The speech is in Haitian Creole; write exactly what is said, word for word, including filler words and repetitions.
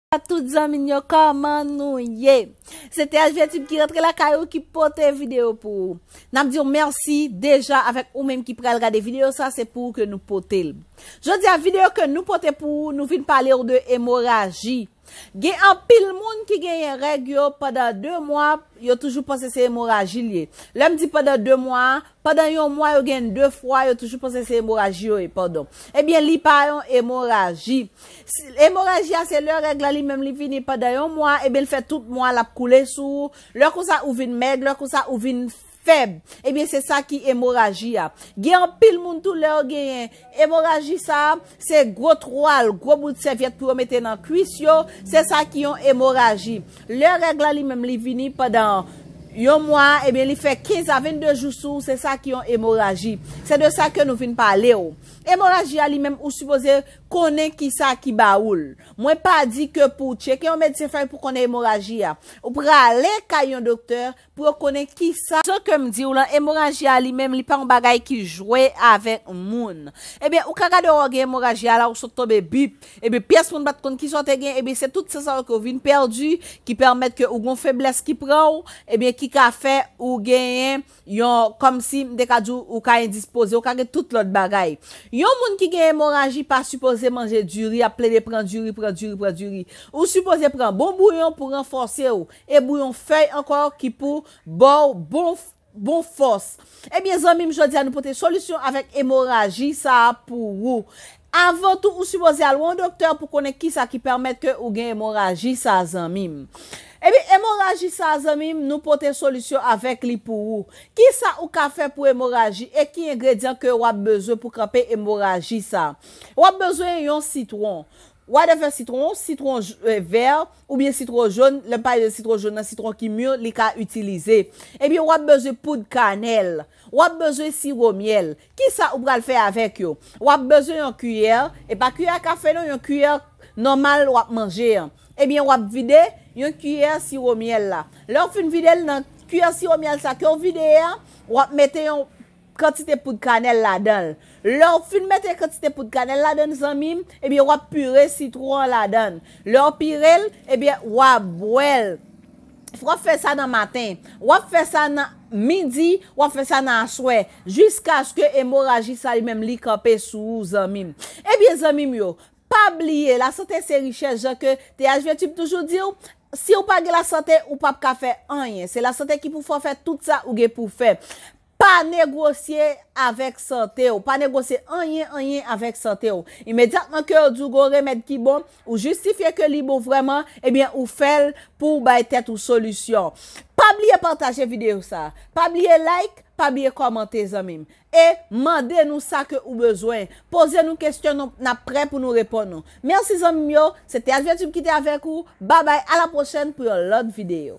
Tout zanmi m yo, kòman nou ye? Se T H V Tube ki rantre lakay ou, ki pote videyo pou ou. N ap di w mèsi deja avèk ou menm ki pral gade videyo sa, se pou ou ke nou pote l. Jodi a, videyo ke nou pote pou ou, nou vin pale w de emoraji. Gen anpil moun ki genyen règ yo pandan de mwa, yo toujou panse se emoraji l ye. Lè m di pandan de mwa, pandan yon mwa yo gen de fwa, yo toujou panse se emoraji yo ye, padon. Ebyen, li pa yon emoraji. Si- Emoraji a se lè règ la li menm li vini pandan yon mwa, ebyen, l fè tout mwa l ap koule sou ou. Lè konsa ou vin mèg, lè konsa ou vin fèb. Ebyen, se sa ki emoraji a. Gen anpil moun tou lè yo genyen emoraji sa, se gwo twal, gwo bout sèvyèt pou yo mete nan kwis yo, se sa ki yon emoraji. Lè règ la li menm li vini pandan yon mwa, ebyen, li fè kenz a vennde jou sou ou, se sa ki yon emoraji. Se de sa ke nou vin pale w. Emoraji a li menm, ou sipoze konnen kisa ki ba ou l. Mwen pa di ke pou w tcheke yon medsen fèy pou konnen emoraji a. Ou prale kay yon doktè pou yo konnen kisa. Jan ke m di w lan, emoraji a li menm, li pa yon bagay ki jwe avèk moun. Ebyen, ou ka gade w gen emoraji a la, ou sot tonbe bip. Ebyen, pyès moun pa t konn kisa w te gen. Ebyen, se tout san sa yo ke w vin pèdi, ki pèmèt ke ou gon feblès ki pran w, ebyen, ki ka fè ou genyen yon, kòmsi m te ka di w, ou ka endispoze, ou ka gen tout lòt bagay. Yon moun ki gen emoraji pa sipoze manje diri, ap plede pran diri, pran diri, pran diri. Ou sipoze pran bon bouyon pou ranfòse w, e bouyon fèy ankò ki pou ba w bon, bon fòs. Ebyen, zanmi m, jodi a nou pote solisyon avèk emoraji sa a pou ou. Avan tou, ou sipoze al wè yon doktè pou konnen kisa ki pèmèt ke ou gen emoraji sa a, zanmi m. Ebyen, emoraji sa a, zanmi m, nou pote solisyon avèk li pou ou. Kisa ou ka fè pou emoraji e ki engredyan ke w ap bezwen pou kanpe emoraji sa a? W ap bezwen yon sitwon. Whatever sitwon, sitwon j- eh, vè oubyen sitwon jòn, lè m pale de sitwon jòn nan, sitwon ki mi, li ka itilize. Ebyen, w ap bezwen poud kanèl. W ap bezwen siwo myèl. Kisa ou pral fè avèk yo? W ap bezwen yon kiyè, e pa kiyè kafe non, yon kiyè nòmal w ap manje an. Ebyen, w ap vide yon kiyè siwo myèl la. Lè w fin vide l nan kiyè siwo myèl sa ke w vide a, w ap mete yon kantite poud kanèl ladan l. Lè w fin mete kantite poud kanèl ladan l, zanmi m, ebyen, w ap pire sitwon an ladan l. Lè w pire l, ebyen, w ap bwè l. W ap fè sa nan maten, w ap fè sa nan midi, w ap fè sa nan aswè, jiskaske emoraji sa li menm li kanpe sou ou, zanmi m. Ebyen, zanmi m yo, pa bliye, lasante se richès, jan ke T H V Tube toujou di w, si w pa gen lasante, ou p ap ka fè anyen. Se lasante ki pou fè w fè tout sa ou gen pou fè. Pa negosye avèk sante w. Pa negosye anyen, anyen avèk sante w. Imedyatman ke yo di w gon remèd ki bon, ou jistifye ke li bon vrèman, ebyen, ou fè l pou w bay tèt ou solisyon. Pa bliye pataje videyo sa. Pa bliye like, pa bliye kòmante, zanmi m. E mande nou sa ke ou bezwen. Poze nou kesyon, nou, n ap prè pou nou reponn ou. Mèsi, zanmi m yo. Se T H V Tube ki te avèk ou. Babay, a la pwochèn pou yon lòt videyo.